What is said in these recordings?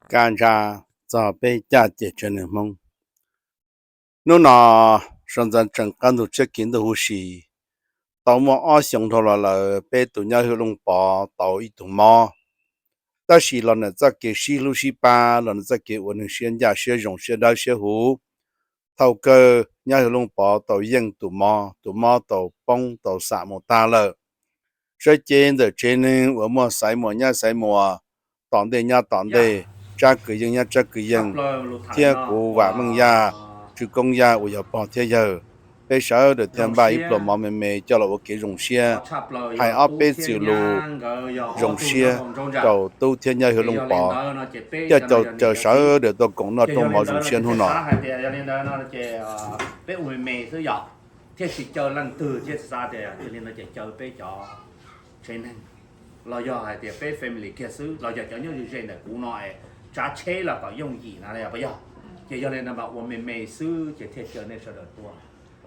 Kaj ntsha txog peb caj ces tsev neeg Hmoob. Hnub no sawv ntxov tseem qab ntug tshiab kev ntuj huv si, tau muaj ob xyoo dhau los lawm peb tus nyab Hwj Looj Pov tau ib tug mob. Tab sis los ntawm txoj kev sib hlub sib pab, los ntawm txoj kev ua neeg siab ncaj siab zoo siab dawb siab huv, thaum kawg nyab Hwj Looj Pov tau yeej tus mob, tus mob tau poob tau xam mus tag lawm. Sawv cev ntawm tsev neeg uas muaj Xaiv Muas nyab Xaiv Muas, Tom Ntej nyab Tom Ntej, Tsab Kwv Yeej nyab Tsab Kwv Yeej, thiab kuv Vam Meej Yaj, Tswv Koob Yaj uas yog pog thiab yawg, peb sawv daws thiaj npaj ib pluas mov me me coj los ua kev zoo siab, hais ob peb txwm lus zoo siab rau tub thiab nyab Hwj Looj Pov, thiaj caw sawv daws tuaj koom noj rooj mov zoo siab hnub no. Peb ua me me xwb yom, thiaj tsis caw leej twg, thiaj xav tias li no ces caw peb cov tsev neeg, los yog hais tias peb family kiag xwb, los yog cov nyob ze ze ntawm kuv no es tsav tsheb los kom yooj yim na, yog puas yog? Ces yog li no mas ua me me xwb ces thiaj caw nej sawv daws tuaj.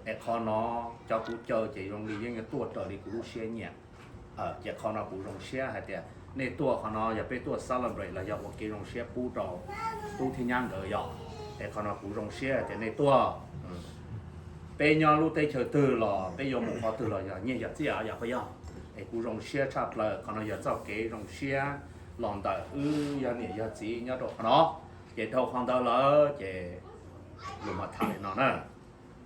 Es qhov no cov kuv caw ces zoo li yeej tuaj raws li kuv lub siab nyiam. Ces qhov no kuv zoo siab hais tias nej tuaj, qhov no yog peb tuaj celebrate los yog ua kev zoo siab pub rau tub thiab nyab nkawd yom. Es qhov no kuv zoo siab hais tias nej tuaj. Peb nyob lub teb chaws twg los peb yuav mus qhov twg los yog nyiaj yog txiaj yom puas yog? Es kuv zoo siab tshaj plaws, qhov no yog txoj kev zoo siab los ntawm wb yog niam yog txiv nyob rau qhov no. Ces dhau qhov ntawd lawm ces lus mas tham li no na.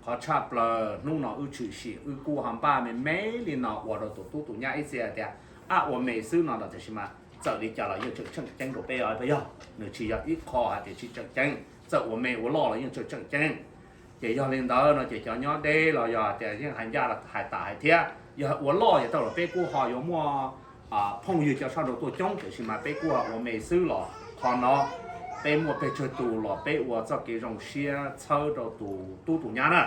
Qhov tshaj plaws hnub no wb tshwm sim wb kuj ho npaj me me li no ua rau tus tub tus nyab ib txhia tias, ab, ua me xwb no los tiam sis mas txawm li cas los yeej tseem tseem ceeb rau peb os puas yog? Nws tsis yog ib qho hais tias tsis tseem ceeb, txawm ua me ua loj los yeej tseem tseem ceeb. Ces yog li ntawd no ces cov nyob deb los yog tias yeej hais ncaj hais tas hais thiab, yog ua loj ces tau los peb kuj ho yuav muaj phooj ywg cov sab nraud tuaj coob, tiam sis mas peb kuj ho ua me xwb los qhov no peb muaj pes tsawg tus los peb ua txoj kev zoo siab txhawb rau tus tub tus nyab na.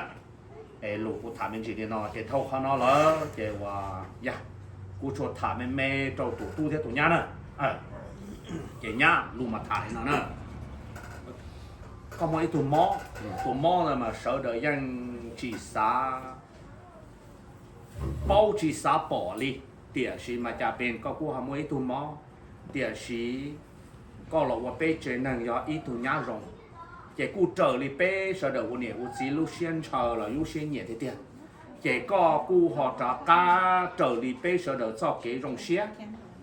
Es lus kuv tham me ntsis li no ces dhau qhov no lawm ces uas yog kuv tsuas tham me me rau tus tub thiab tus nyab na. Ces nyab, lus mas tham li no na. Koj muaj ib tug mob, tus mob ntawd mas sawv daws yeej tsis xav, paub tsis xav pom li, tiam sis mas cas pes koj kuj ho muaj ib tug mob, tiam sis koj los ua peb tsev neeg yog ib tug nyab zoo, ces kuj raws li peb sawv daws ua niam ua txiv lub siab ntshaw los lub siab nyiam tiag tiag. Ces koj kuj ho rov qab raws li peb sawv daws txoj kev zoo siab.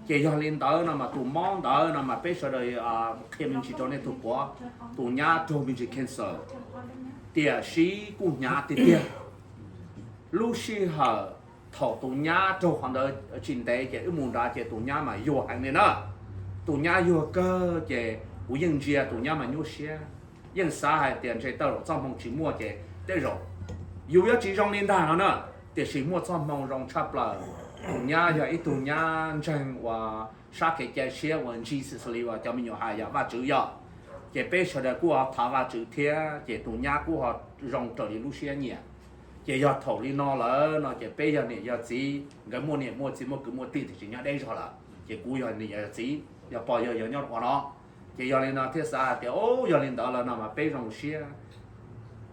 Ces yog li ntawd no mas tus mob ntawd no mas peb sawv daws qhia me ntsis rau nej tug puav, tus nyab raug me ntsis cancer, tiam sis kuj hnyav tiag tiag. Lub sij hawm thaum tus nyab raug qhov ntawd tsis ntev ces wb mus nrad ces tus nyab mas yuag heev li na. Tus nyab yuag kawg ces kuv yeej ntsia tus nyab mas nyuaj siab, yeej xav hais tias ntshe tawm los txoj hmoo tsis muaj ces tej zaum yus yuav tsis zoo li ntag no na. Tiam sis muaj txoj hmoo zoo tshaj plaws. Tus nyab yog ib tug nyab ntseeg uas sab kev cia siab uas Jesus li uas cov me nyuam hais yog Vajtswv yog. Ces peb sawv daws kuj ho thov Vajtswv thiab ces tus nyab kuj ho zoo raws li lub siab nyiam. Ces yog thaum li no lawm no ces peb yog niam yog txiv, nkawd muaj niam muaj txiv muaj kwv muaj tij tiam sis nyob deb zog lawm, ces kuv yog niam yog txiv, yog pog yog yawg nyob ua no. Ces yog li no thiaj xav hais tias, o, yog li ntawd lawm no mas peb zoo siab,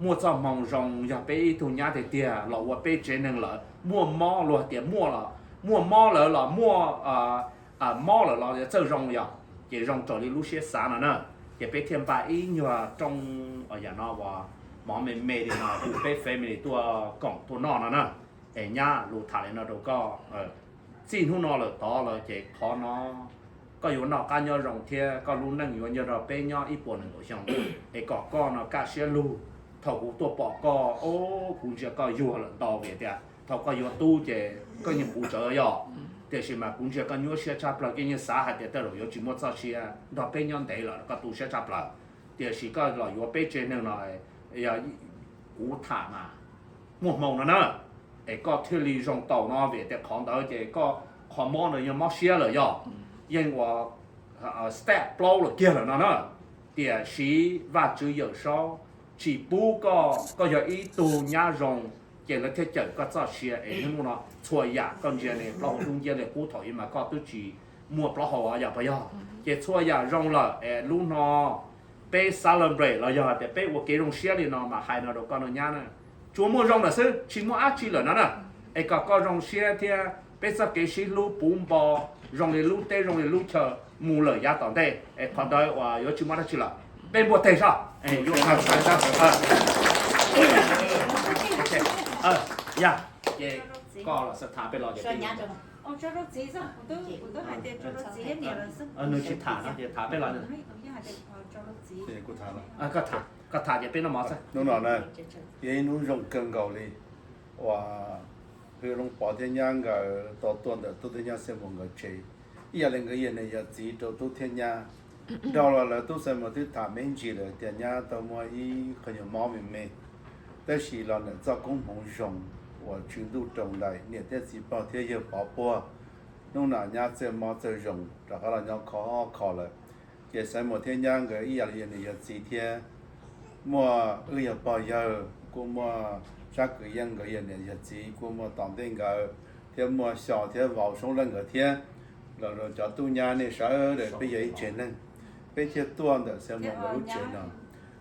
muaj txoj hmoo zoo yog peb ib tug nyab tiag tiag los ua peb tsev neeg lawm, muaj mob luag tias muaj los muaj mob lawm los muaj mob lawm los txawj zoo yog, ces zoo raws li lub siab xav no na. Ces peb thiaj npaj ib nyuag rooj yam no uas mov me me li no hu peb family tuaj koom tuaj noj no na. Es nyab, lus tham li no rau koj, txij hnub no lawm tod lawm ces qhov no koj yuav noj qab nyob zoo thiab koj lub neej yuav nyob rau peb nyob ib puas nees nkaum xyoo. Es kom koj no kaj siab lug, thaum kuv tuaj pom koj, o, kuv ntsia koj yuag lawm ntau vim tias thaum koj yuav tub ces koj yeej puv tsawv yog, tiam sis mas kuv ntsia koj nyuaj siab tshaj plaws, koj yeej xav hais tias tej zaum yuav tsis muaj txoj sia nrog peb nyob ntev lawm, koj tu siab tshaj plaws. Tiam sis koj los yuav peb tsev neeg no, yog kuv tham mas muaj hmoo no na, es koj thiaj li zoo tau no vim tias qhov ntawd ces koj qhov mob ntawd yog mob siab lawm yog, yeej ua step plaub lawm kiag lawm no na. Tiam sis Vajtswv Yawmsaub tsis pub koj, koj yog ib tug nyab zoo, ces lawv thiaj cawm koj txoj sia es hnub no txhua yam koj ntsia ne plaub hau dub nciab li qub thaum ub mas koj twb tsis muaj plaub hau yog puas yog? Ces txhua yam zoo lawm es lub no peb celebrate los yog tias peb ua kev zoo siab li no mas hais no rau koj no nyab na, Tsuas muaj zoo lawm xwb, tsis muaj dab tsi lawm no na. Es kom koj zoo siab thiab peb txoj kev sib hlub puv npo zoo li lub teb zoo li lub chaw mus lawm yav tom ntej, es qhov ntawd uas yuav tsis muaj dab tsi lawm. Peb npuaj teg soj, yuav tham, yog, ces koj los tham peb los ces peb nws tsis tham no ces tham peb los. Koj tham, koj tham ces peb noj mov xwb. Hnub no na, yog ib hnub zoo kawg nkaus li uas Hwm Looj Pov thiab nyab nkawd tau tuaj ntawm tub thiab nyab Xeeb Muas nkawd tsev, ib yam li nkawd yog niam yog txiv rau tub thiab nyab. Dhau los lawv tub Xeeb Muas twb tham me ntsis lawm tias nyab tau muaj ib qho nyuag mob me me, tab sis los ntawm txoj koob hmoov zoo uas tswv ntuj roos nraim niam thiab txiv pog thiab yawg pov puag. Hnub no nyab txawj mob txawj zoo rov qab los nyob khov kho lawm. Ces Xeeb Muas thiab nyab nkawd ib yam li yog niam yog txiv thiab, muaj wb yog pog yawg, kuj muaj Sab Kwv Yeej nkawd yog niam yog txiv, kuj muaj Tom Ntej nkawd, thiab muaj Xyos thiab Vauv Soob Leej nkawd thiab. Los rau cov tub nyab nej sawv daws peb yog ib tsev neeg, peb thiaj tuaj ntawm Xeeb Muas nkawd lub tsev no,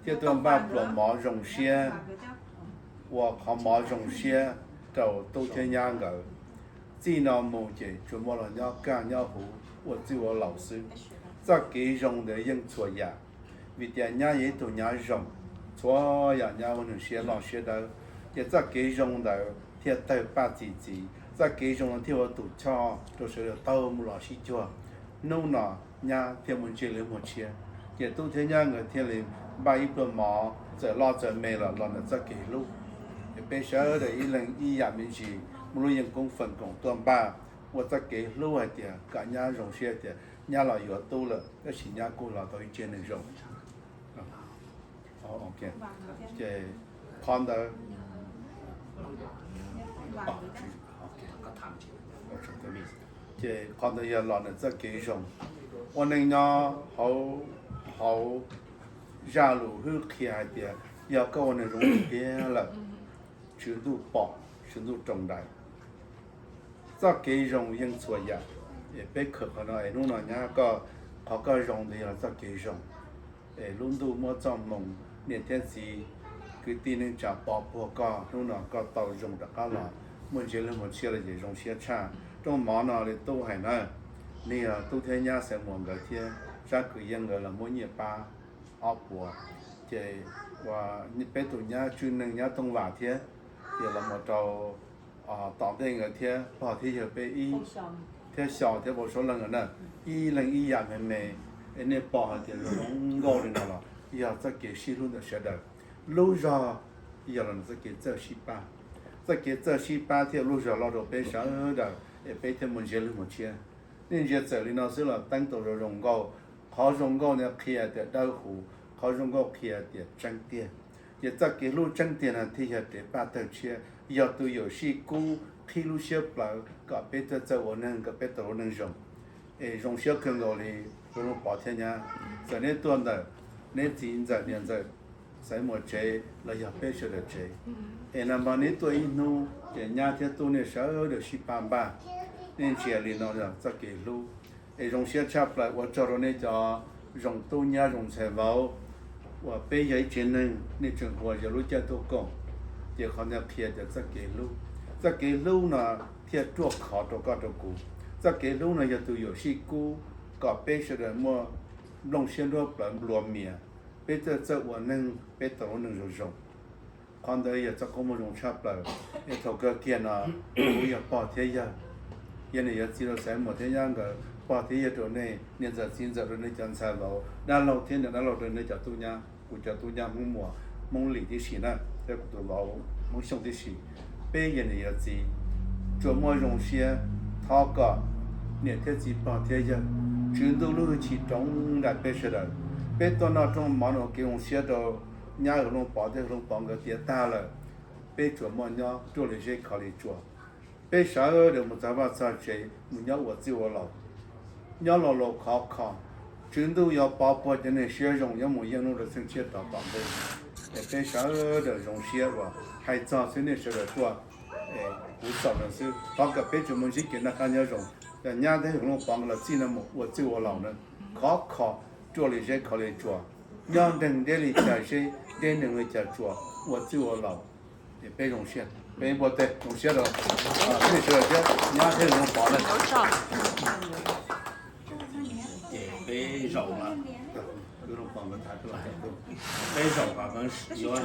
thiaj tuaj npaj pluas mov zoo siab, ua qhov mov zoo siab rau tub thiab nyab nkawd. Txij no mus ces tsuas muaj los nyob kaj nyob huv ua txwj ua laus xwb. Txoj kev zoo ntawd yeej txhua yam, vim tias nyab yog ib tug nyab zoo, txhua yam nyab ua nws siab loj siab dawb. Ces txoj kev zoo ntawd thiaj tawg paj txi txiv, txoj kev zoo no thiaj ua tus choj rau sawv daws taug mus los sib cuag. Hnub no nyab thiaj mus ntsia lub muag tshiab, ces tub thiab nyab nkawd thiaj li npaj ib pluag mov txawm loj txawm me los los ntawm txoj kev hlub. Es peb sawv daws ib leeg ib yam me ntsis muaj lub yeej koob feem koom tuaj npaj ua txoj kev hlub hais tias kom nyab zoo siab tias nyab los yuav tub lawm tab sis nyab kuj los tau ib tsev neeg zoo. Ces qhov ntawd, ces qhov ntawd yog los ntawm txoj kev zoo. Ua neej nyob hauv, hauv zaj lus hwb qhia hais tias yog koj ua neeg zoo tiag lawm, tswv ntuj pom, tswv ntuj roos nraim. Txoj kev zoo yeej txhua yam, es peb khawm qhov no es hnub no nyab koj, qhov koj zoo ntawd yog txoj kev zoo. Es lub ntuj muab txoj hmoo, niam thiab txiv, kwv tij neej tsa pov puag koj, hnub no koj tau zoo rov qab los muaj ntsia lub muag tshiab los ces zoo siab tshaj. Rooj mov no li tub hais na, nws yog tub thiab nyab Xeeb Muas nkawd thiab Sab Kwv Yeej nkawd los muab nyiaj pab ob puas. Ces ua peb tus nyab Tswj Neeg nyab Tooj Vam thiab, ces los mus rau Tom Ntej nkawd thiab pog thiab yawg peb ib, thiab Xyos thiab Vauv Soob Leej nkawd na, ib leeg ib yam me me. Es nej pom hais tias zoo nkauj li no los yog txoj kev sib hlub ntawm sawv daws. Lub zog yog los ntawm txoj kev txawj sib pab. Txoj kev txawj sib pab thiaj lub zog loj rau peb sawv daws es peb thiaj muaj ntsia lub muag tshiab. Nej ntsia txawm li no xwb los teeb tau zoo zoo nkauj. Qhov zoo nkauj ntawd qhia tias dawb huv, qhov zoo nkauj qhia tias tseeb tiag. Ces txoj kev hlub tseeb tiag no thiaj yog kev pab tawg tshiab, yog tus yuam sij kub qhib lub siab plawv kom peb tuaj txawj ua neeg, kom peb tau lub neej zoo. Es zoo siab kawg nkaus li Hwm Looj Pov thiab nyab, txawm neb tuaj ntawm neb txiv ntxawm niam ntxawm Xeeb Muas tsev los yog peb sawv daws tsev. Es nag hmo neb tuaj ib hnub ces nyab thiab tub nej sawv daws sib pab npaj. Nej ntsia li no yog txoj kev hlub. Es zoo siab tshaj plaws ua tsaug rau nej cov zoo tub nyab zoo ntxhais vauv uas peb yog ib tsev neeg, nej tseem ua yog lub caij tuaj koom. Ces qhov ntawd qhia tias txoj kev hlub, txoj kev hlub no thiaj ruaj khov rau koj rau kuv. Txoj kev hlub no yog tus yuam sij kub kom peb sawv daws muaj nplooj siab nruab plawv nplua mias, peb txawj txawj ua neeg, peb tau lub neej zoo zoo. Qhov ntawd yog txoj koob muaj zoo tshaj plaws. Es thaum kawg kiag no, kuv yog pog thiab yawg, yog niam yog txiv rau Xeeb Muas thiab nyab nkawd, pog thiab yawg rau nej, niam ntxawm txiv ntxawm rau nej cov ntxhais vauv, dab laug thiab niam dab laug rau nej cov tub nyab, kuv cov tub nyab Hmoob Muas, Hmoob Lis tib si na, thiab kuv tus vauv Hmoob Xyooj tib si. Peb yog niam yog txiv, tsuas muaj zoo siab, thov kom niam thiab txiv pog thiab yawg, tswv ntuj lub hwj chim roos nraim peb sawv daws. Peb tuaj noj rooj mov no kev zoo siab rau nyab Hwm Looj Pov thiab Hwm Looj Pov nkawd tiav tag lawm, peb tsuas muaj nyob ruaj li zeb khov li tsua. Peb sawv daws mus txog vaj txog tsev mus nyob ua txij ua laus, nyob laus laus khov kho. Tswv ntuj yuav pov puag cov neeg siab zoo nyob mus yeej hnub rau xeeb tshiab rov tom ntej. Es peb sawv daws zoo siab uas hais txog xwb nej sawv daws tuaj, kuv xaus no xwb. Thov kom peb tsuas mus ntsib kev noj qab nyob zoo, yog nyab thiab Hwm Looj Pov nkawd los txij no mus ua txij ua laus na, khov kho, ruaj li zeb khov li tsua, nyob nreeg deb li cas zeb, deb nreeg li cas tsua, ua txij ua laus. Peb zoo siab, peb npuaj tej zoo siab rau nej sawv daws thiab nyab thiab zoo pom na. Ces peb zaum, peb zaum kom yuav,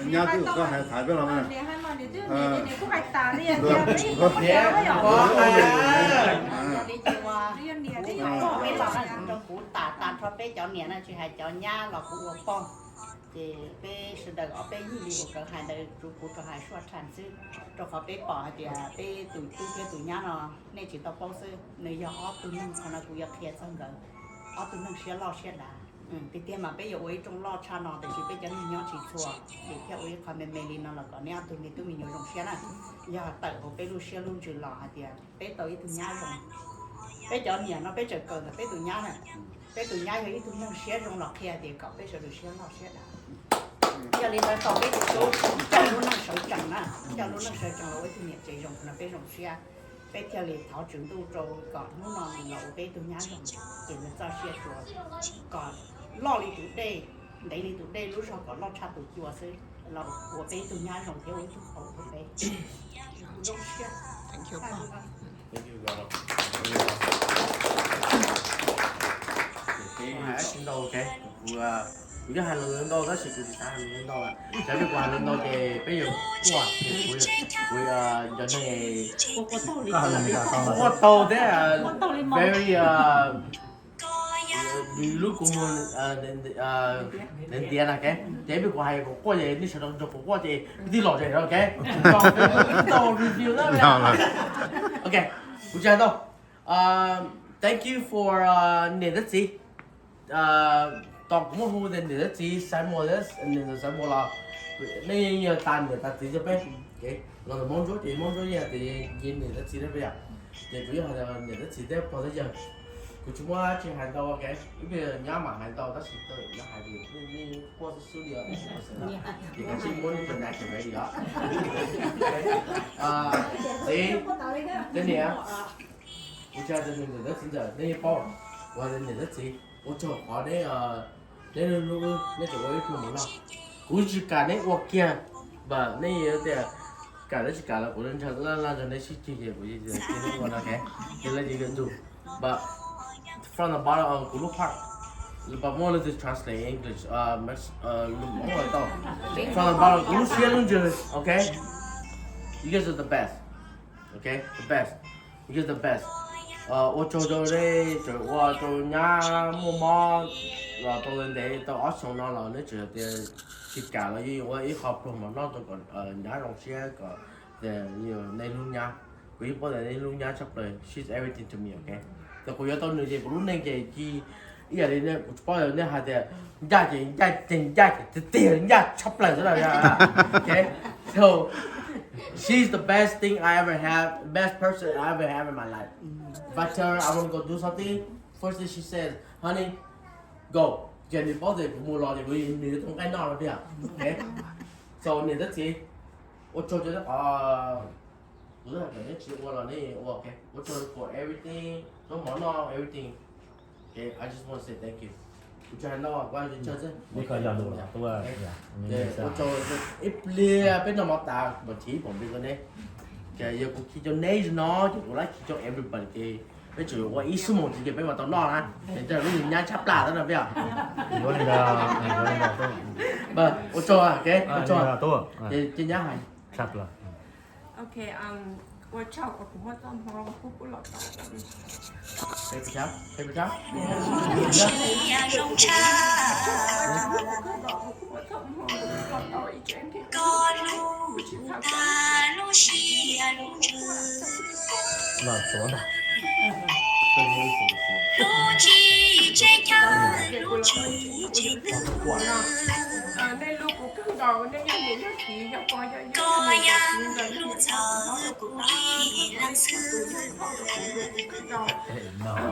nyab twb koj hais tham peb los na. Kuv tas tas nrho peb cov niam na, tsis hais cov nyab los kuv ua poj. Ces peb sawv daws ob peb yig li uas kawv hais ntawd, tsuas kuv rov hais suaj tha xwb, rau qhov peb pom hais tias peb tus tub thiab tus nyab no nej tsis tau paub xwb, nws yog ob tug neeg, qhov no kuv yuav qhia txog nkawd ob tug neeg siab loj siab dav. Tiag tiag mas peb yuav ua ib rooj loj tshaj no, tiam sis peb cov neeg nyob tsis txhua, ces thiaj ua ib qho me me li no los kom neb ob tug me tub me nyuam zoo siab na. Yog tawm hauv peb lub siab lub ntsws los hais tias peb tau ib tug nyab zoo. Peb cov niam no peb tseem kawm ntawm peb tus nyab na. Peb tus nyab yog ib tug neeg siab zoo los qhia tias kom peb sawv daws siab loj siab dav. Yog li ntawd tau peb tus tub coj lub neej sawv tsees na, coj lub neej sawv tsees los ua ib tug niam tsev zoo no peb zoo siab. Peb thiaj li thov Tswv Ntuj rau kom hnub no nws los ua peb ib tug nyab zoo, ces nws txoj sia tsuas kom loj li tus dej, ntev li tus dej, lub zog kom loj tshaj tus cua xwb, los ua peb ib tug nyab zoo thiab ua ib tug qauv rau peb. Zoo siab. Kuv hais tsis ntau, kuv, kuv yeej hais lus ntau tab sis kuv tsis xav hais lus ntau lawm. Tsam peb kuv hais lus ntau ces peb yuav quaj, kuv, kuv, cov neeg quaj tau thiab, very, lub kua muag ntiav ntiav na, ces peb kuv hais kuv quaj ces nej sawv daws nrog kuv quaj ces peb twb los zem no, ok. Ntau review na. Ok, kuv tsis hais ntau. Thank you for niam thiab txiv. Tos kuv muab hu tias niam thiab txiv Samuel, niam ntxawm Samuel los nej yeej yog tas niam tas txiv rau peb. Los ntawm Hmoob Ntsuab ces Hmoob Ntsuab yeej tias niam thiab txiv rau peb yom. Ces kuv yeej hais tias niam thiab txiv thiab pog thiab yawg. Kuv tsis muaj dab tsi hais ntau, ok. Ib pliag nyab mam hais ntau tab sis nyab hais tias nej quaj xwb xwb li os, ces kav tsij muab nej tus nas cem li os. Txiv, tej niam, kuv tsis hais tias niam thiab txiv ntxawm nej yeej paub, kuv hais tias niam thiab txiv, ua tsaug qhov neb, neb hlub wb, neb tseem ua ib pluag mov noj. Kuv tsis kam neb ua kiag, but neb yuav tias kam los tsis kam los kuv ntshe laj laj nrog neb sib ceg ces kuv cia neb ua no, ok. Ces lawv ces yuav ntu, but from the bottom of kuv lub heart, but more to translate English, lus Hmoob tau. From the bottom kuv lub siab lub ntsws, ok. You guys are the best. Ok, the best. You guys the best. Ua tsaug rau nej tseem ua rau nyab muaj mob los tau ntev tau ob xyoos no los neb tseem tias tsis kam los yeej yuav ua ib qho pluag mov noj rau kom nyab zoo siab kom nej hlub nyab. Kuv yeej paub tias nej hlub nyab tshaj plaws, she's everything to me, ok. Ces kuv yuav tau nws ces kuv lub neej ces ci ib yam li kuv tsis paub nej hais tias ncaj ces ncaj ces ncaj ces tiag tiag ncaj tshaj plaws xwb. Ok, so she's the best thing I ever have, best person I ever have in my life. If I tell her I want to go do something, first thing she says, honey, go. Ces nws paub tias kuv mus los ces kuv nws tau nqaij noj rau tiag. Ok, so niam thiab txiv, ua tsaug rau nej qhov kuv twb hais kom neb tsis ua los neb ua, ok. Ua tsaug for everything, zaub mov noj everything. Ok, I just want to say thank you. Kuv tsis hais ntau, kuv hais tsawg xwb. Ua tsaug, ib pliag peb noj mov tas mam chiv ib pom npe rau neb. Ces yog kuv khi rau neb no ces kuv lab khi rau everybody ces peb tseem ua ib xuab moos ntxiv ces peb mam tau noj na. Ces lub nyab tshaj plaws tab no peb. Ua tsaug, ok, ua tsaug. Ces nyab hais. Ok, ua tsaug uas kuv muaj txoj hmoo kub kub los tau. Los txuav ntag. Nej hlub kuv kawg nkaus, nej yog niam yog txiv yog pog yog yawg,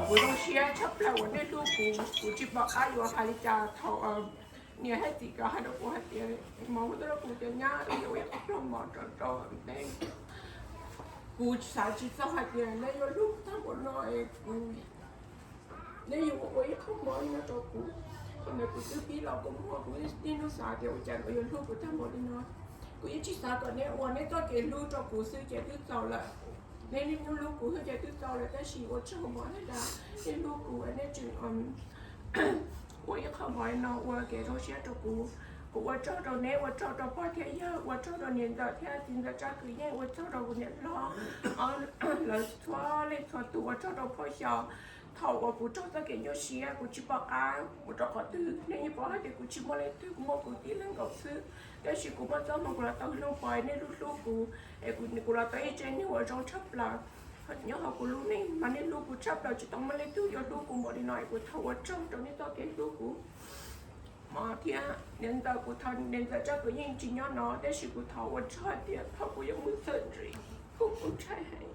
kuv zoo siab tshaj plaws uas nej hlub kuv, kuv tsis pom qab yuav hais li cas thaum niam thiab txiv nkawd hais rau kuv hais tias, mov tuaj rau kuv tias nyab, yuav ua ib qho pluag mov rau rau neb. Kuv xav tsis txog hais tias neb yuav hlub tag npaum no es kuv, neb yuav ua ib qho mov noj rau kuv. Thaum ntawd kuv twb pib los kua muag, kuv niaj hnub xav tias ua cas nkawd yuav hlub kuv tag npaum li no. Kuv yeej tsis xav kom neb ua neb txoj kev hlub rau kuv xwb ces twb txaus lawm. Neb niaj hnub hlub kuv xwb ces twb txaus lawm, tab sis ua tsaug mog, neb hlub kuv es neb tseem ua ib qho mov no ua kev zoo siab rau kuv. Kuv ua tsaug rau neb, ua tsaug rau pog thiab yawg, ua tsaug rau niam ntxawm thiab txiv ntxawm Tsab Kwv Yeej, ua tsaug rau kuv niam hlob, lawv txhua leej txhua tus, ua tsaug rau phauj Xyoo. Thaum uas kuv raug txoj kev nyuaj siab, kuv tsis pom qab mus rau qhov twg, nej yeej paub hais tias kuv tsis muaj leej twg, kuv muaj kuv tib leeg nkaus xwb. Tab sis kuv muaj txoj hmoo kuv los tau Hwj Looj Pov, nej hlub hlub kuv, es kuv los tau ib tsev neeg uas zoo tshaj plaws nyob hauv kuv lub neej, mas nej hlub kuv tshaj plaws, tsis tau muaj leej twg yuav hlub kuv npaum li no, es kuv thov ua tsaug rau nej txoj kev hlub kuv. Mog thiab niam ntxawm, kuv thov niam ntxawm Tsab Kwv Yeej tsis nyob no, tab sis kuv thov ua tsaug hais tias thaum kuv yuav mus txog ntsis, kuv kuv ntshai heev.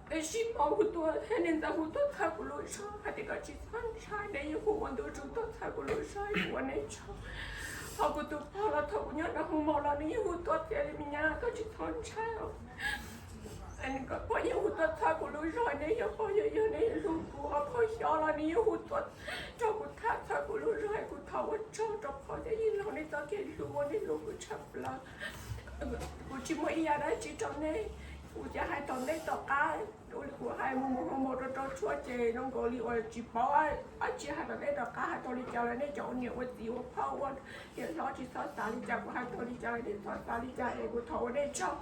Tab sis mog, hu tuaj thiab niam ntxawm hu tuaj txhawb kuv lub zog hais tias kom tsis txhob ntshai, neb yeej hu ua ntu zus tuaj txhawb kuv lub zog, kuv ua nej tsaug. Ho kuv tus pog los thaum kuv nyob nram hoo maum los nws yeej hu tuaj tias, me nyab, koj tsis txhob ntshai os. Pog yeej hu tuaj txhawb kuv lub zog, neb yog pog yog yawg, neb hlub kuv. Ho phauj Xyob los nws yeej hu tuaj rau kuv tham txhawb kuv lub zog, kuv thov ua tsaug rau phauj thiab yawg laus nej txoj kev hlub uas nej hlub kuv tshaj plaws. Kuv tsis muaj ib yam dab tsi rau nej, kuv cov hais tom ntej tom qab, ua li kuv hais mus mus hoo maum rau rau tshuaj ces zoo nkaus li uas tsis paub dab tsi hais tom ntej tom qab, hais tau li cas los nej cov ua niam ua txiv ua phauj ua niam hlob tsis txhob xav li cas, kuv hais tau li cas los nej txhob xav li cas es kuv thov ua nej tsaug.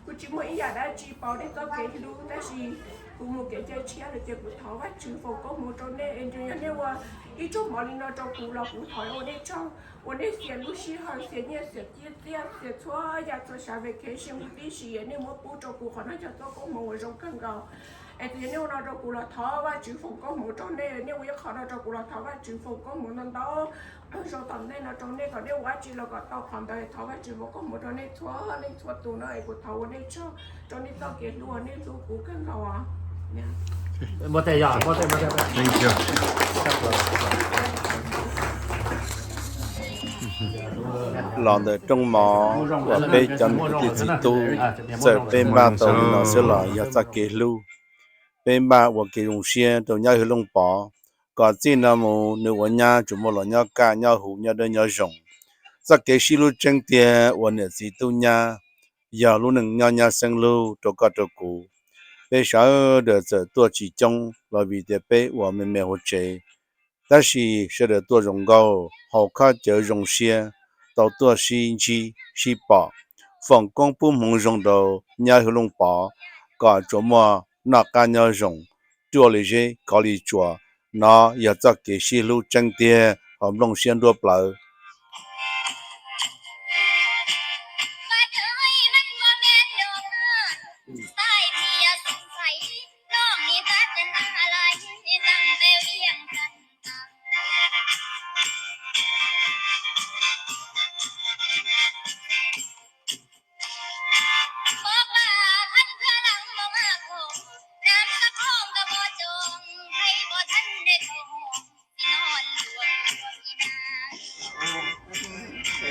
Kuv tsis muaj ib yam dab tsi pauv nej txoj kev hlub, tab sis kuv mus kev cai tshiab lawm ces kuv thov Vajtswv foom koob hmoov rau nej es ntshe yog nej ua ib rooj mov li no rau kuv los kuv thov ua nej tsaug, ua nej xiam lub sij hawm, xiam nyiaj xiam txiaj, xiam txhua yam txhua sav vacation huv tib si, nej muab pub rau kuv qhov no yog txoj koob hmoov uas zoo kawg nkaus. Es yog nej ua no rau kuv los thov Vajtswv foom koob hmoov rau nej, nej ua ib qho no rau kuv los thov Vajtswv foom koob hmoov ntau ntau zoo tom ntej no rau nej, kom nej ua dab tsi los kom tau qhov ntawd. Thov Vajtswv foom koob hmoov rau nej txhua leej txhua tus no es kuv thov ua nej tsaug rau nej txoj kev hlub uas nej hlub kuv kawg nkaus. Los ntawm rooj mov uas peb cov niam txiv txiv tub, txawm peb npaj tau li no xwb los yog txoj kev hlub. Peb npaj ua kev zoo siab rau nyab Hwj Looj Pov, kom txij no mus nws ua nyab tsuas muaj los nyob kaj nyob huv nyob dawb nyob zoo. Txoj kev sib hlub tseeb tiag uas niam txiv tub nyab yog lub neej nyob nyab xeeb lug rau koj rau kuv. Peb sawv daws txawm tuaj tsis coob los vim tias peb ua me me hauv tsev, tab sis sawv daws tuaj zoo nkauj, haus khaub cawv zoo siab, tau tuaj sib ntsib sib pom, foom koob pub hmoov zoo rau nyab Hwj Looj Pov, kom tsuas muaj noj qab nyob zoo, ruaj li zeb khov li tsuas. No yog txoj kev sib hlub tseeb tiag hauv nplooj siab nruab plawv.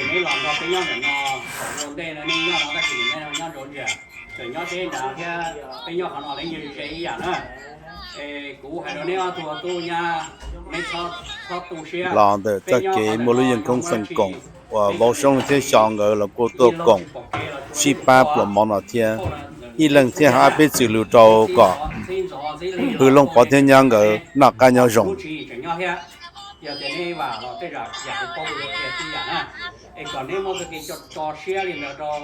Neb los nrog peb nyob ntawm no, ua ntej no nej nyob no tab sis neb nyob ntawm ntsia, tseem nyob teb nrad thiab peb nyob qhov no leej yog ze ib yam na. Es kuv hais rau neb ob tug tub nyab, neb txhob tu siab. Los ntawm txoj kev muaj lub yeej koob feem koom uas Vauv Soob thiab Xyo nkawd los kuj tuaj koom sib pab pluas mov no thiab. Ib leeg thiaj hab peb txwm lug rau kom Hwj Looj Pov thiab nyab nkawd noj qab nyob zoo. Yog tias neb vam los tej zam yam kuv paub kuv yuav qhia tib yam na. Es kom neb muaj txoj kev tso siab li ntawd rau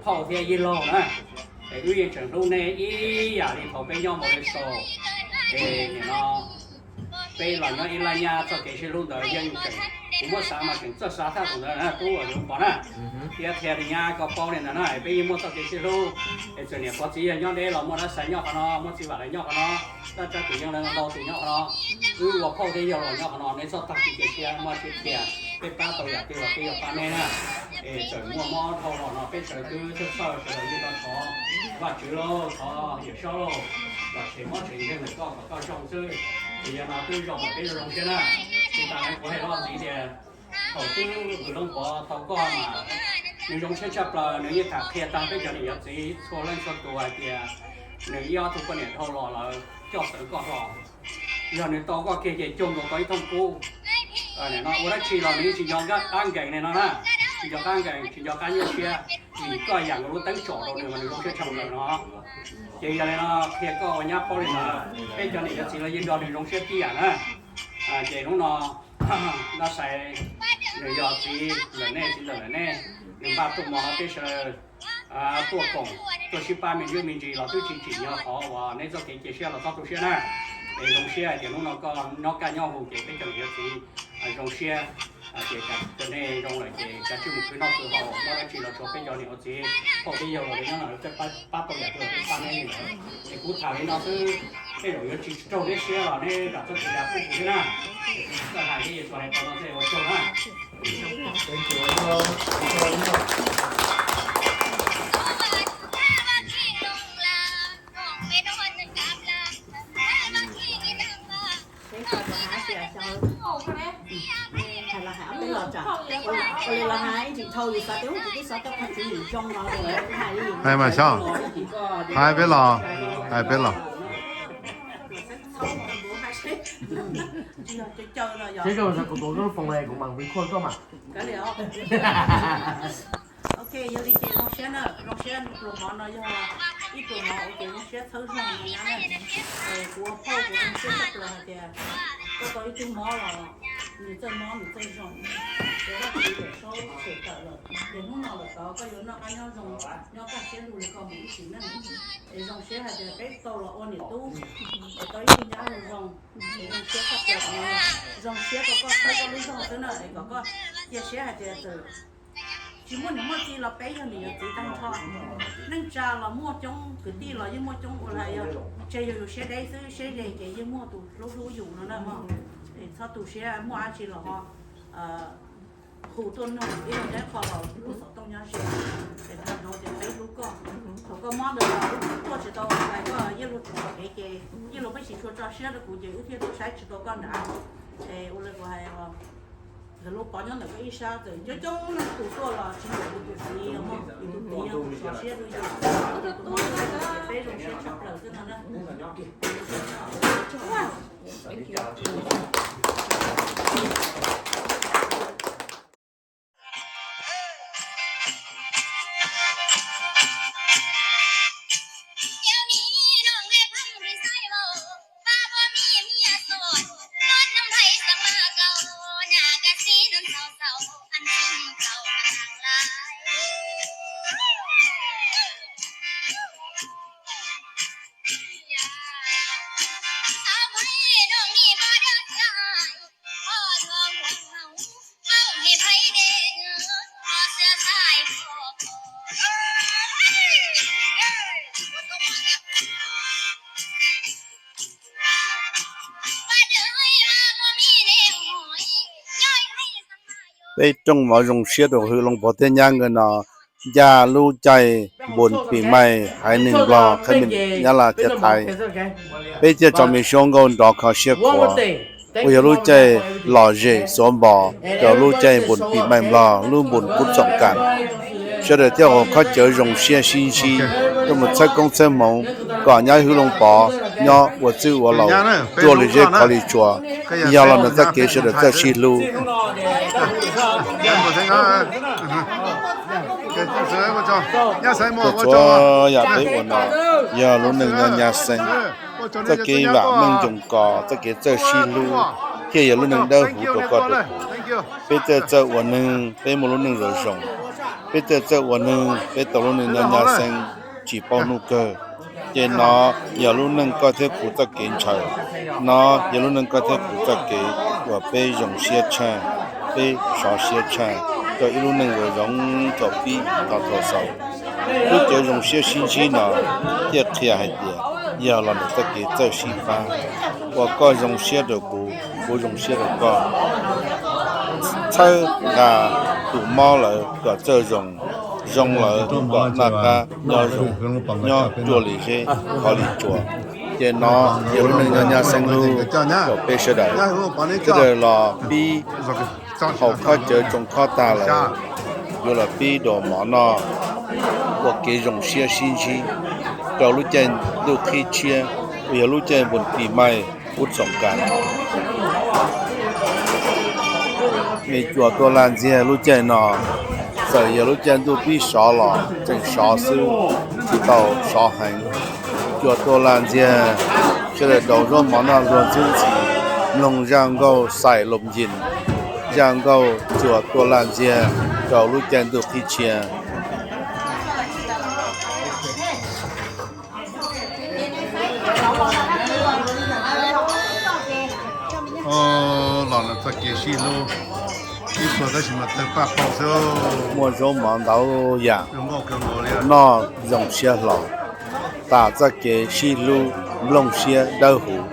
phauj thiab yawg laug na. Es wb yeej tseem hlub neb ib yam li thaum peb nyob npau li xaus. Es nim no peb los nyob ib laj nyab, txoj kev sib hlub ntawd yeej tseem, kuv muab xav mas tseem txawj xav thaj tus ntawd na, tub uas Hwj Looj Pov na. Thiab qhia rau nyab koj paub li ntawd na, peb yeej muaj txoj kev sib hlub. Es txawm niam pog txiv yawg nyob deb los muaj dab xaiv nyob qhov no, muaj txiv vam lawv nyob qhov no, tab Tsab Kwv Yeej lawv ntau tus nyob qhov no. Wb ua phauj thiab yawg los nyob qhov no, neb txhob tag kev cia siab, muaj tsis tias peb pab tau yam twg los peb yuav pab neb na. Es txawm muaj mob dhau los no peb sawv twb txhawj txhawj sawv daws yeej tau thov Vajtswv lauj, thov Yawm Saub lauj, kom tshem mob tshem nkeeg ntawm koj kom koj zoo xwb. Es yog no twb zoo kom peb zoo siab na. Tsis tas li kuv hais los ntxiv tias thaum twb Hwj Looj Pov tau koj mas nws zoo siab tshaj plaws, nws yeej tham qhia tag peb cov niam cov txiv txhua leej txhua tus hais tias nws ib ob tug poj niam dhau los lawv coj txawv koj hlo. Yog nws tau koj kiag ces cog nkaus tau ib thooj kub. No ua dab tsi los nws tsis nco qab nkees li no na, tsis nco qab nkees, tsis nco qab nyuaj siab, vim koj yam nkaus lub teeb tsom rau nws mas nws zoo siab tshaj plaws no. Ces yog li no qhia koj ua nyab paub li ntawd, peb cov niam cov txiv los yeej nrog nws zoo siab tib yam na. Ces hnub no Naj Xais nws yog txiv ntawm nej, txiv ntxawm ntawm nej, nws npaj tuaj mov no peb sawv daws tuaj koom, tuaj sib pab me ntsuj me ntsis los twb tsis tsim nyog qhov uas neb txoj kev cia siab los txhob tu siab na. Es zoo siab hais tias hnub no koj nyob kaj nyob huv ces peb cov niam cov txiv zoo siab, ces cov nej zoo lawm ces kav tsij mus khwv noj khwv haus, muaj dab tsi los tshuav peb cov niam ua txiv, pab peb yawg los nyob no pab tau yam twg los peb pab neb li ntawd. Es kuv tham li no xwb, tej zaum yuav tsis raug neb siab los neb zam txoj kev zam pub kuv thiab na. Koj hais li tau hais tau no tej ua tsaug na. Hais mas xyov, hais peb los, hais peb los. Seb kuv tuav koj lub foos kuv mam record koj mas. Ok, yog li ces zoo siab na, zoo siab pluas mov no yog ib pluas mov ua kev zoo siab txhawb zog no nyab na. Kuv ua phauj kuv zoo siab tshaj plaws hais tias koj tau ib tug mob los nws txawj mob nws txawj zoo, ces Vajtswv Yawm Saub them tawm lawm, ces hnub no lawm tod koj yuav noj qab nyob zoo, nyob kaj siab lug li koj mus ib sim neej. Es zoo siab hais tias peb tau los ua niam tub, es tau ib tug nyab zoo zoo, es zoo siab tshaj plaws, zoo siab rau koj txhawb koj lub zog xwb na, es kom koj cia siab hais tias txawm tsis muaj niam muaj txiv los peb yog niam yog txiv tag nrho. Neej tsa los muaj coob, kwv tij los yeej muaj coob ua li, yog tseg yus yus siab deb xwb, siab ze ces yeej muaj tus hlub hlub yus no na mog. Es txhob tu siab, muaj dab tsi los ho hu tuaj nug, ib leeg neb qho los lub xov tooj nyob ze, es tag nrho ces peb hlub koj. Thaum koj mob ntawd los wb tuaj tsis tau, hais koj yeej luag tsis tso kev ces yeej luag peb tsis tshua tso siab rau kuv ces wb thiaj tuaj saib tsis tau koj nrad. Es ua li kuv hais, lawv lub pov nyob ntawm koj ib sab, txawm coob coob leej tus tuaj los tsis npaum yus tus txiv, yus tus txiv yog tus tso siab rau yus, tus mob ces peb zoo siab tshaj plaws xwb no na. Peb rooj mov zoo siab rau hwv Looj Pov thiab nyab nkawd no, ncaj lub caij npun pis mais haiv neeg Nplog, qhia Nyab Laj thiab Thaib. Peb thiaj tso me suab nkauj nrov kho siab khuav, uas yog lub caij lom zem xuav npos rau lub caij npun pis mais Nplog, lub npun kub txoom kas. Sawv daws thiaj ua khob cawv zoo siab sib ntsib, tuaj mus txhawb koob txhawb hmoov kom nyab hwv Looj Pov nyob ua txwj ua laus, ruaj li zeb khov li tsuas, yog los ntawm txoj kev sawv daws txawj sib hlub. Txhua txhua yam peb ua no yog lub neej nyob nyab xeeb, txoj kev vam meej ncoos kos, txoj kev txawj sib hlub, thiaj yog lub neej dawb huv rau koj rau kuv. Peb txawj txawj ua neeg, peb muaj lub neej zoo zoo. Peb txawj txawj ua neeg, peb tau lub neej nyob nyab xeeb, tsis paub hnub kawg. Ces no yog lub neej koj thiab kuv txoj kev ntshaw, no yog lub neej koj thiab kuv txoj kev uas peb zoo siab tshaj, peb sov siab tshaj, rau ib lub neej zoo zoo thaum pib txog thaum xaus. Lub cawv zoo siab sib ntsib no thiaj qhia hais tias yog los ntawm txoj kev txawj sib pab, uas koj zoo siab rau kuv, kuv zoo siab rau koj. Txhawb nqa tus mob lawm kom txawj zoo, zoo lawm kom noj qab nyob zoo, nyob ruaj li zeb khov li tsuas. Ces no yog lub neej nyob nyab xeeb lub kom peb sawv daws, sawv daws los pib haus khob cawv tsoo khob tag lawm, yuav los pib dua mov noj, ua kev zoo siab sib ntsib rau lub caij ntuj qhib tshiab, uas yog lub caij npun pis mais, Kub Xoom Kas. Mej cuam tuaj laj ntxiag lub caij no, txawm yog lub caij ntuj pib sov los tseem sov xwb, tsis tau sov heev. Cuam tuaj laj ntxiag, sawv daws rau zaub mov noj luag ntxub ntxhi, mloog zaj nkauj xais loos yim, zaj nkauj cuam tuaj laj ntxiag rau lub caij ntuj qhib tshiab. Los txoj kev sib hlub, ib txhia tab sis mas tawg paj paug xwb. Muaj zaub mov ntau yam, noj zoo siab hlo, tas txoj kev sib hlub nplooj siab dawb huv.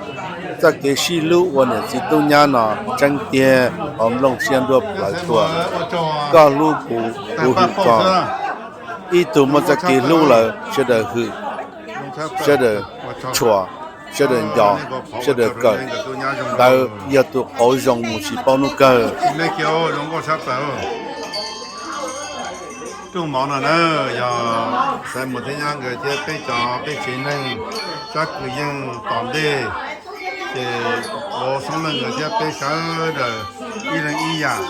Txoj kev sib hlub ua niam txiv tub nyab no tseeb tiag, ho nplooj siab nruab plawv tuaj. Koj hlub kuv, kuv hwm koj. Ib tug muaj txoj kev hlub lawm, sawv daws hwm, sawv daws tshua, sawv daws nco, sawv daws kawm. Ntawd yog tus qauv zoo mus tsis paub hnub kawg. Rooj mov no na, yog Xaiv Muas thiab nyab nkawd thiab peb cov peb tsev neeg, sab kwv yeej tom ntej, ces Vauv Xoob Leej nkawd thiab peb sawv daws ib leeg ib yam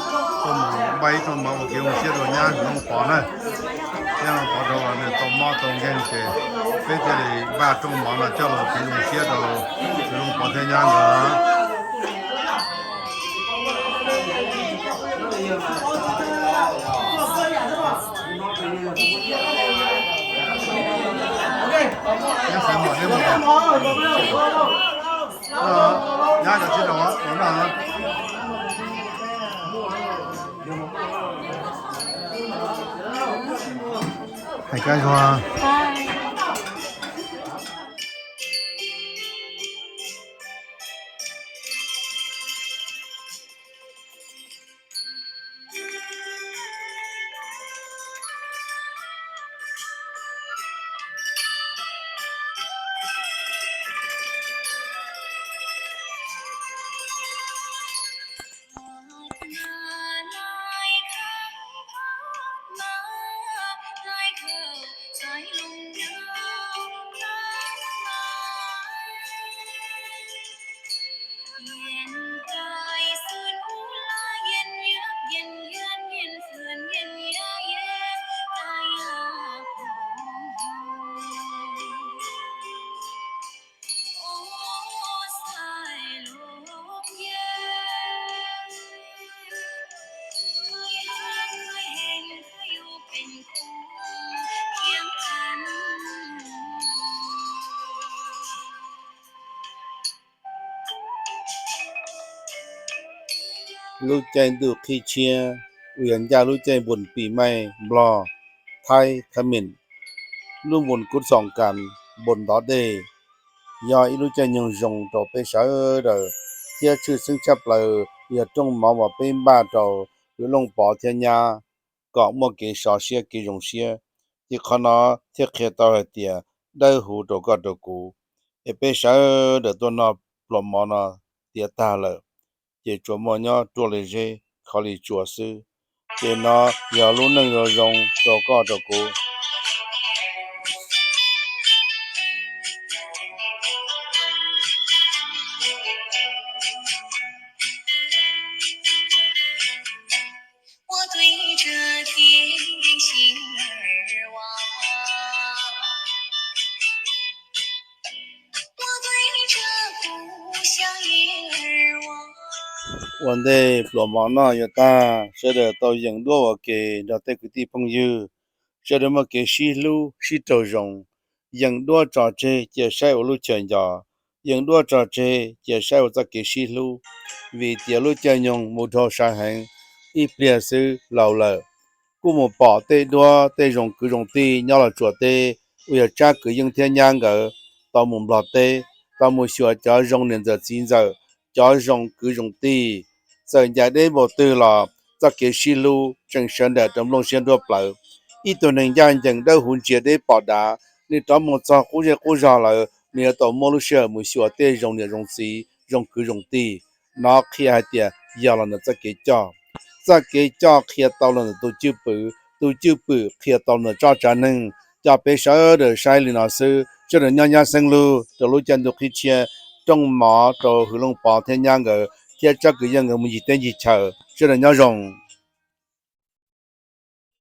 tuaj mus npaj ib rooj mov ua kev zoo siab rau nyab Looj Pov na. Nyab Looj Pov dhau los nws tau mob tau nkeeg ces peb thiaj li npaj rooj mov no coj los kev zoo siab rau Looj Pov thiab nyab nkawd. Hais kab zuag. Lub caij ntuj qhib tshiab uas yog ncaj lub caij npun pis maij Nplog, Thaib, Thaib Mem, lub npun Kub Xoom Kas, npun ntov dej, yog ib lub caij nyoog zoo rau peb sawv daws, thiab tshwj xeeb tshaj plaws yog rooj mov uas peb npaj rau Looj Pov thiab nyab kom muaj kev sov siab kev zoo siab. Ces qhov no thiaj qhia tau hais tias dawb huv rau koj rau kuv, es peb sawv daws tuaj noj pluas mov no tiav tag lawm, ces tsuas muaj nyob ruaj li zeb, khov li tsua xwb. Ces no yog lub neej zoo zoo rau koj rau kuv. Ua ntej pluas mov noj yuav tag, sawv daws tau yeem duab ua ke nrog tej kwv tij phooj ywg, sawv daws muaj kev sib hlub sib raug zoo, yeem duab tso tseg cia saib ua lub chaw nco, yeem duab tso tseg cia saib ua txoj kev sib hlub, vim tias lub caij nyoog mus dhau sai heev, ib pliag xwb laus lawm. Kuj mus pom tej duab tej zoo kwv zoo tij nyob Los Tsuas teb uas yog tsab kwv yeej thiab nyab nkawd tau mus Nplog teb, tau mus xyuas cov zoo niam ntxawm txiv ntxawm, cov zoo kwv zoo tij. Txawm ncaim deb npaum twg los txoj kev sib hlub tseem sawv daws rau nplooj siab nruab plawv. Ib tug neeg ncaj ncees dawb huv ntsia deb pom dav, nws rov mus txog qub zej qub zog lawm nws yuav tau muab lub sij hawm mus xyuas tej zoo niam zoo txiv zoo kwv zoo tij. No qhia hais tias yog los ntawm txoj kev coj. Txoj kev coj qhia tau los ntawm tus cwj pwm, tus cwj pwm qhia tau ntawm tsob tsav neeg. Coj peb sawv daws saib li no xwb, sawv daws nyob nyab xeeb lug rau lub caij ntuj qhib tshiab, rooj mov rau Hwv Looj Pov thiab nyab nkawd thiab Tsab Kwv Yeej nkawd mus ncig teb ncig chaw. Sawv daws nyob zoo.